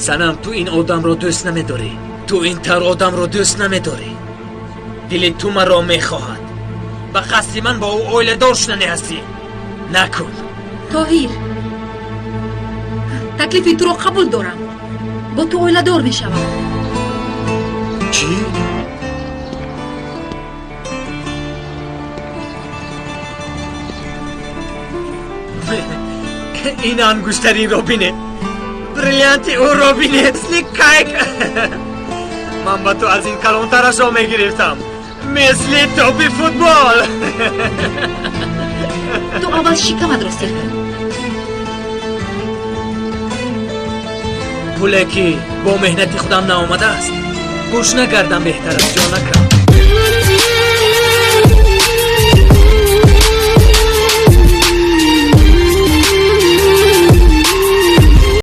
Санам, ту ин одамро дӯст намедорӣ. Ту ин тавр одамро дӯст намедорӣ. Дили ту маро мехоҳад. Ба қасди ман бо ӯ оиладор шудане ҳастӣ. Накун. Тоҳир, таклифи туро қабул дорам. Бо ту оиладор мешавам. Чӣ? Ин ангуштаринро бинед. Бриллианти ӯро бинед. Мисли кайк. Ман ба ту аз ин калонтарашро мегирифтам. Мисли топи футбол. Ту аввал шикаматро сер кун. Пуле ки бо меҳнати худам наомадааст, гӯш нагардам беҳтар аст, ҷонакам.